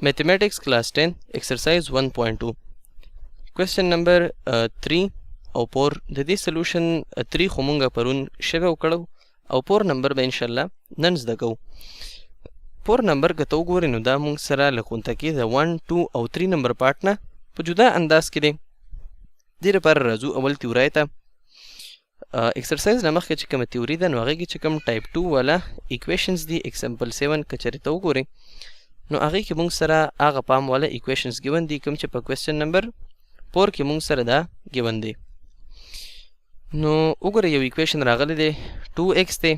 Mathematics class 10 exercise 1.2 question number 3 او 4. د دې سولوشن 3 خو مونږ پرون شوی وکړو او 4 نمبر به انشاءالله نن زده کوو. 4 نمبر که ته وګورې نو دا مونږ سره له کونته کې د 1، 2 او 3 نمبر پارټ نه په جدا انداز کې دی. دې لپاره راځو اول تیورۍ ته. ایکسرسایز نه مخکې چې کومه تیوري ده نو هغې کې چې کوم ټایپ 2 والا ایکویشنز دي، ایکزامپل 7 که چېرې ته وګورې نو هغې کې مونږ سره هغه پام والا ایکویشنز ګیون دي کوم چې په کوېسچن نمبر 4 کې مونږ سره دا ګیون دی. نو وګوره یو ایکویشن راغلی دی 2x دی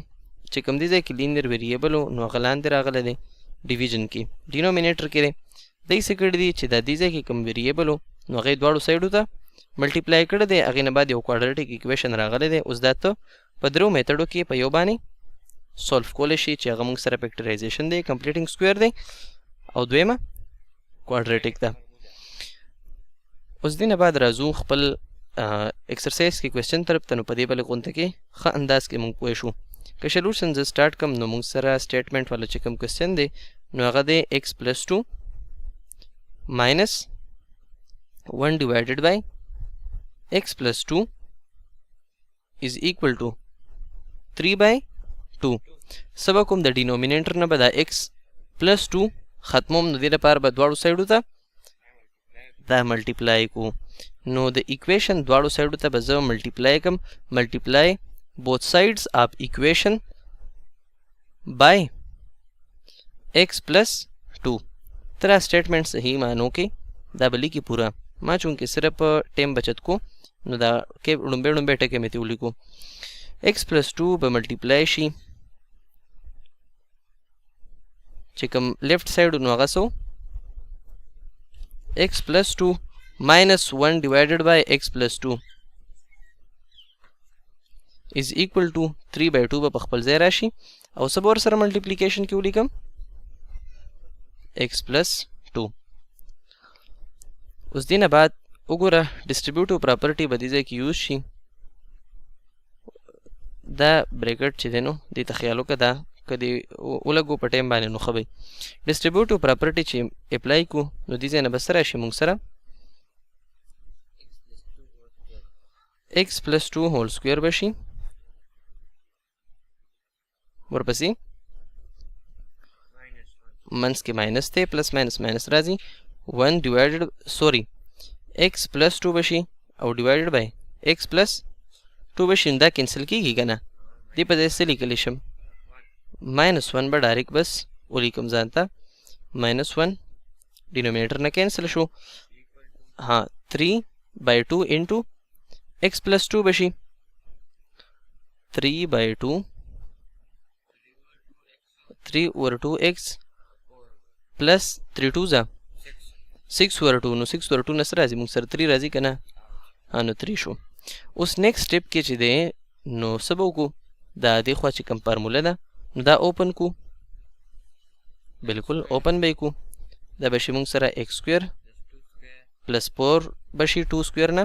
چې کوم دې ځای کې لینیر ویریبل و نو هغه لاندې راغلی دی ډیویژن کې ډینومینیټر کې دی. دی څه کړي دي چې دا دې ځای کې کوم ویریبل و نو هغې دواړو سایډو ته ملټیپلای کړی دی، هغې نه بعد یو کوادریټک ایکویشن راغلی دی. اوس دا ته په درو میتډو کې په یو باندې سولف کولی شي چې هغه موږ سره فیکټرایزیشن دی، کمپلیټینګ سکویر دی او دویمه کوادریټک ده. اوس دې نه بعد راځو خپل ایکسرسایز کې کوېسچن طرف ته. نو په دې بلې غونډه کې ښه انداز کې موږ پوه شو. که سولوشن زه سټارټ کړم نو موږ سره سټیټمنټ والا چې کوم کوېسچن دی نو هغه دی x plus 2 minus 1 divided by x plus 2 is equal to 3 by 2. څه به کوم د ډینومینیټر نه به دا x plus 2 ختموم، نو دې لپاره به دواړو سایډو ته دا ملټیپلای کو. نو د ایکویشن دواړو سایډو ته به زه ملټیپلای کوم، multiply both sides of equation by x plus 2. تر سټیټمنټ صحیح معنو کې دا به لیکي پوره، ما چونکې صرف ټایم بچت کو نو دا کې ړومبی ړومبی ټکی مې ترې ولیکو. x plus 2 به ملټیپلای شي چې کوم لیفټ سایډ نو هغه څه x plus 2 minus 1 divided by x plus 2 is equal to 3 by 2 به په خپل ځای راشي او څه به ورسره ملټیپلیکیشن کې ولیکم x plus 2. اوس دې نه بعد وګوره ډیسټریبیوټیو پراپرټي به دې ځای کې یوز شي. دا بریکټ چې دی نو دې ته خیال وکړه، دا که دې ولګو په ټایم باندې نو ښه به وي. ډیسټریبیوټیو پراپرټي چې اپلای کړو نو دې ځای نه به څه راشي موږ سره x plus 2 whole square به شي، ورپسې منځ کې ماینس دی، پلس ماینس ماینس راځي، 1 divided sorry x plus 2 به شي او divided by x plus 2 به شي. دا کینسل کیږي که نه؟ دې په ځای څه لیکلی شم؟ ماینس 1 به ډایرکټ بس ولیکم ځان ته، ماینس 1 ډینومینیټر نه کینسل شو، ها 3 by 2 into x plus 2 به شي، 3 by 2 3 over 2x plus 3 2 ځه 6 over 2، نو 6 over 2 نه څه راځي موږ سره 3 راځي که نه؟ ها نو 3 شو. اوس نیکسټ سټیپ کې چې دی نو څه به وکړو، دا دې خوا چې کوم فارموله ده نو دا اوپن کو، بالکل اوپن به یې کو. دا به شي موږ سره x square plus 4 به شي 2 سکویر نه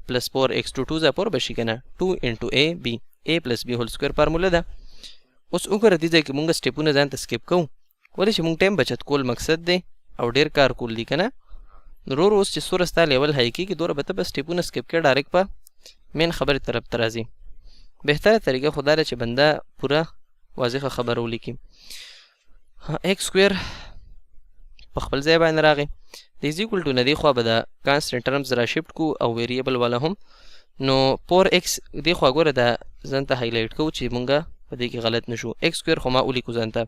پلس 4 x 2 2 ځه 4 به شي که نه، 2 into a b، a plus b whole square فارموله ده. اوس وګوره دې ځای کې موږ سټیپونه ځان ته سکیپ کوو، ولې چې موږ ټایم بچت کول مقصد دی او ډېر کار کول دي که نه. نو ورور اوس چې څومره ستا لیول های کېږي دومره به ته به سټیپونه سکیپ کړې، ډایرکټ په مین خبرې طرف ته راځي. بهتره طریقه خو دا ده چې بنده پوره واضحه خبره ولیکي. x square په خپل ځای باندې راغی، د is equal to نه دې خوا به د کانسټنټ ټرمز را شفټ کو او ویریبل والا هم. نو 4x دې خوا ګوره دا ځان ته هایلایټ کوو چې مونږ په دې کې غلط نه شو. x square خو ما ولیکو ځان ته،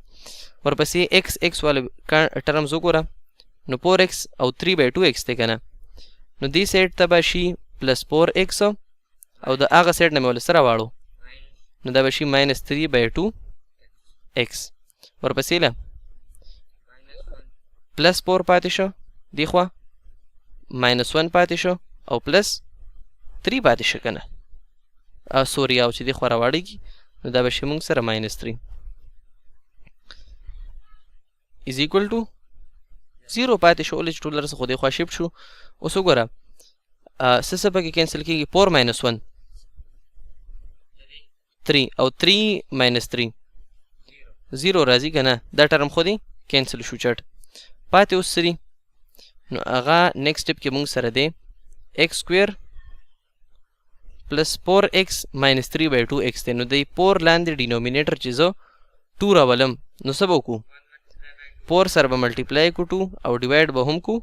ورپسې x x والا ټرمز وګوره نو 4x او 3 by 2x دی که نه، نو دې سایډ ته به شي پلس 4x او د هغه سایډ نه مې ولې سره واړو نو دا به شي ماینس 3 by 2x. ورپسې له پلس 4 پاتې شو، دې خوا ماینس 1 پاتې شو او پلس 3 پاتې شو که نه، سوري او چې دې خوا راواړېږي نو دا به شي موږ سره ماینس 3 is equal to 0 پاتې شو. ولې چې ټول درسه خو دې خوا شفټ شو. اوس وګوره څه څه پکې کینسل کېږي، 4 ماینس 1 3 او 3 ماینس 3 0 راځي که نه، دا ټرم خو دې کینسل شو چټ. پاتې اوس څه دي؟ نو هغه نیکسټ سټیپ کې مونږ سره دی x square plus 4x minus 3 by 2x دی. نو د 4 لاندې ډینومینیټر چې زه 2 راولم نو څه به وکړو؟ 4 سره به ملټیپلای کو 2 او ډیوایډ به هم کو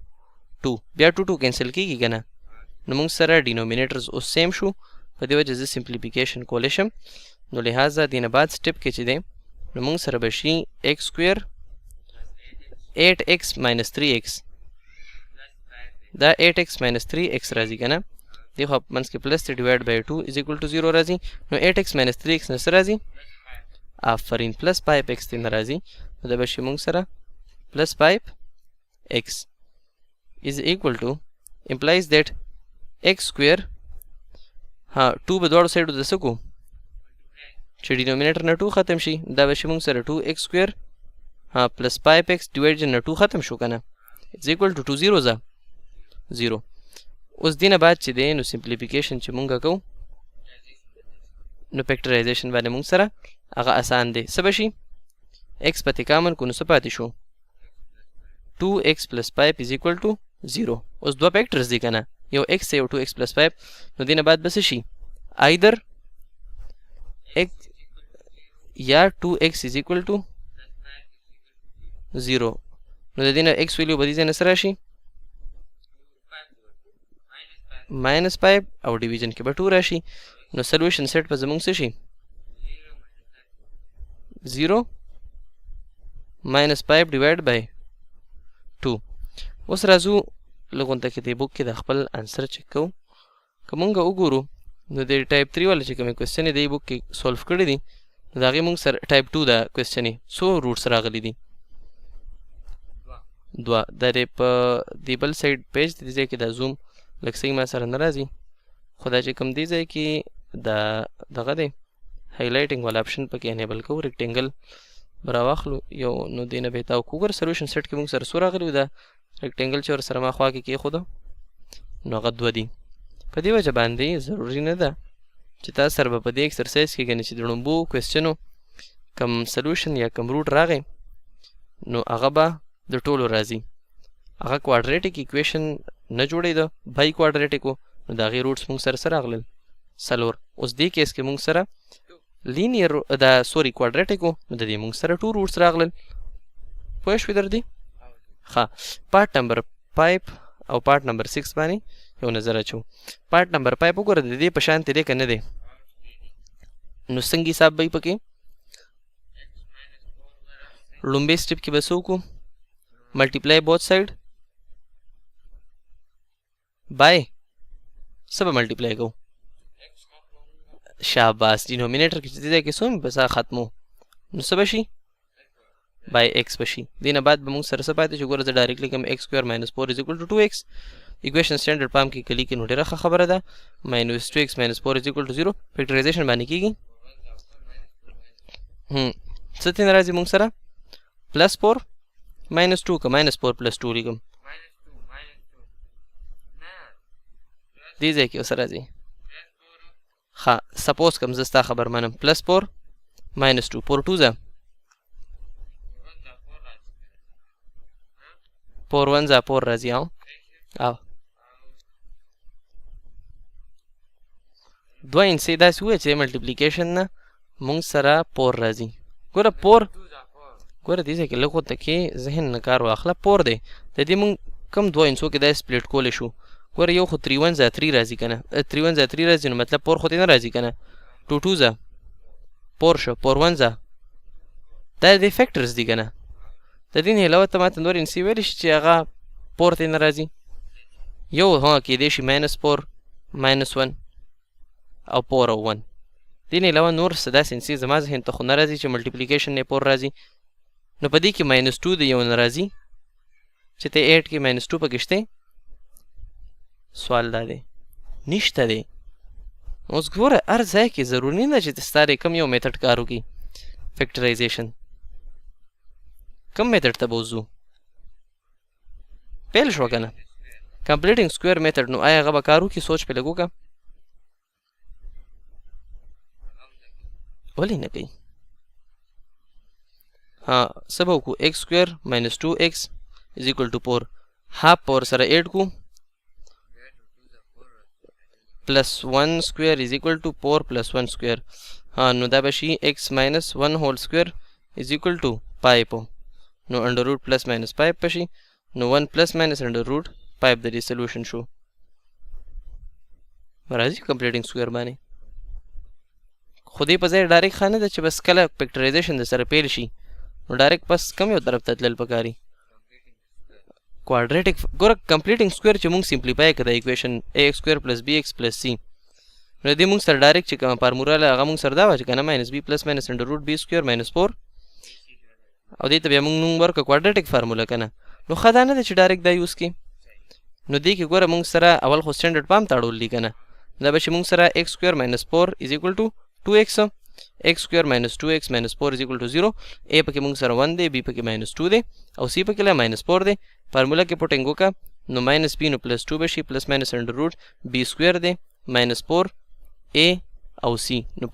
2، بیا 2 2 کینسل کیږي که نه. نو موږ سره ډینومینیټرز اوس سیم شو، په دې وجه زه سمپلیفیکیشن کولی شم. نو لهذا دې نه بعد سټیپ کې چې دی نو موږ سره به شي x square 8x minus 3x، دا 8x minus 3x راځي که نه، دې خوا منځ کې پلس دی ډیوایډ بای 2 از ایکوال ټو 0 راځي. نو 8x minus 3x نه څه راځي؟ آفرین، پلس 5x ترې نه راځي. نو دا به شي موږ سره plus 5x is equal to implies that x square، ها 2 به دواړو سایډو ته څه کو چې ډینومینیټر نه 2 ختم شي، دا به شي موږ سره 2x square ها پلس 5x ډیوایډ نه 2 ختم شو که نه، is equal to 2 0 ځه 0. اوس دې نه بعد چې دی نو سمپلیفیکیشن چې مونږ کوو نو فیکټرایزیشن باندې مونږ سره هغه اسان دی. څه به شي؟ x پتې کامن کو نو څه پاتې شو؟ 2x plus 5 is equal to 0. اوس دوه فیکټرز دي که نه، یو x یو 2x plus 5. نو دې نه بعد به څه شي؟ either x یا 2x is equal to 0. نو د دې نه x ویلیو به دې ځای نه څه راشي؟ ماینس 5 او ډیویژن کې به 2 راشي. نو سولوشن سیټ به زموږ څه شي؟ 0 minus 5 divide by 2. اوس راځو لږ غونته کې دې بوک کې د خپل انسر چک کوو. که مونږ وګورو نو د ټایپ 3 والا چې کومې کوېسچنې دی بوک کې سولف کړي دي نو د هغې مونږ سره ټایپ 2 دا کوېسچنې څو روټس راغلي دي؟ دوه. دا دی په دې بل سایډ پیج دې ځای کې دا زوم لږ صحیح ما سره نه راځي، خو دا چې کوم دې ځای کې دا دغه دی هایلایټینګ والا اپشن پکې انیبل کوو، ریکټینګل به راواخلو یو، نو دې نه به یې تاو کړو. وګوره سولوشن سیټ کې مونږ سره څو راغلي وو؟ دا ریکټینګل چې ورسره ما خوا کې کېښوده نو هغه دوه دي. په دې وجه باندې ضروري نه ده چې تاسو سره به په دې اکسرسایز کې ګنې چې د ړومبو کوېسچنو کم سولوشن یا کم روټ راغی نو هغه به د ټولو راځي. هغه کوادریټک ایکویشن نه جوړېده، بای کوادریټک و، نو د هغې روټس مونږ سره څه راغلل؟ څلور. اوس دې کیس کې مونږ سره لینیر دا سوري کوادریټک و، نو د دې مونږ سره 2 روټس راغلل. پوه شوې در دې؟ ښه، پارټ نمبر 5 او پارټ نمبر 6 باندې یو نظر اچو. پارټ نمبر 5 وګوره د دې په شان دی که نه دی؟ نو څنګه حساب به یې پکې؟ لومبی سټیپ کې به څه وکړو؟ ملټیپلای بوت سایډ بای څه به ملټیپلای کوو؟ شاباس، ډینومینیټر کې چې دې ځای کې څو بس هغه ختمو، نو څه به شي؟ بای x به شي. دې نه بعد به موږ سره څه پاتې شي؟ ګوره زه ډایرکټ لیکم x square minus 4 is equal to 2x. ایکویشن سټانډرډ فارم کې که لیکې نو ډېره ښه خبره ده. ماینس 2x minus 4 is equal to 0. فیکټرایزیشن باندې کېږي. څه ترې نه راځي موږ سره؟ پلس 4 ماینس 2 که ماینس 4 پلس 2 لیکم، دې ځای کې اوس راځي. ښه، سپوز کوم زه ستا خبر منم، پلس 4 ماینس 2، 4 2 ځه 4 1 ځه 4 راځي. او او دوه انسې داسې ووایه چې ملټیپلیکیشن نه مونږ سره 4 راځي. ګوره 4، ګوره دې ځای کې لږ غونته کې ذهن نه کار واخله. 4 دی، د دې مونږ کوم دوه انسو کې دا سپلیټ کولی شو. ګوره یو خو 3 1 ځه 3 راځي که نه، 3 1 ځه 3 راځي، نو مطلب 4 خو دې نه راځي که نه. 2 2 ځه 4 شو، 4 1 ځه، دا د دې فیکټرز دي که نه. د دې نه علاوه ته ماته نور انسې ویلی شي چې هغه 4 ترې نه راځي؟ یو ها کېدای شي ماینس 4 ماینس 1 او 4 او 1. دې نه علاوه نور څه داسې انسې زما ذهن ته خو نه راځي چې ملټیپلیکیشن نه 4 راځي. نو په دې کې ماینس 2 د یو نه راځي چې ته 8 کې ماینس 2 پکې شته. سوال دا دی نشته دی. اوس ګوره هر ځای کې ضروري نه ده چې ستا د کوم یو میتھډ کار وکړي. فیکټرایزیشن کوم میتھډ ته به وځو؟ پیل شوه که نه؟ کمپلیټینګ سکویر میتھډ. نو آیا هغه به کار وکړي؟ سوچ پرې لږ وکړه. ولې نه کوي؟ ها، څه به وکړو؟ x square minus 2x is equal to 4. Half power سره 8 کو plus 1 square is equal to 4 plus 1 square. ها، نو دا به شي x minus 1 whole square is equal to 5. نو under root plus minus 5 به شي. نو 1 plus minus under root 5 د دې solution شو. راځي completing square باندې خو دې په ځای direct ښه نه ده چې بس کله factorization د سره پیل شي نو direct پس کم یو طرف ته تلل پکاري؟ Quadratic. ګوره، completing square چې مونږ simplify کړه equation ax square plus bx plus c، نو دې مونږ سره direct چې کومه فارمولا له هغه مونږ سره دا وه چې کنه minus b plus minus under root b square minus 4، او دې ته بیا مونږ نوم ورکړه quadratic formula کنه. نو ښه دا نه ده چې direct دا use کی. نو دې کې ګوره، مونږ سره اول خو standard form ته اړول دي کنه. دا به چې مونږ سره x square minus 4 is equal to 2x، x square minus 2x minus 4 is equal to 0. A پکې مونږ سره 1 دی، b پکې minus 2 دی او c پکې لا minus 4 دی. فارمولا کې putting وکړه، نو minus b نو plus 2 به شي، plus minus under root b square دی، minus 4 a او c، نو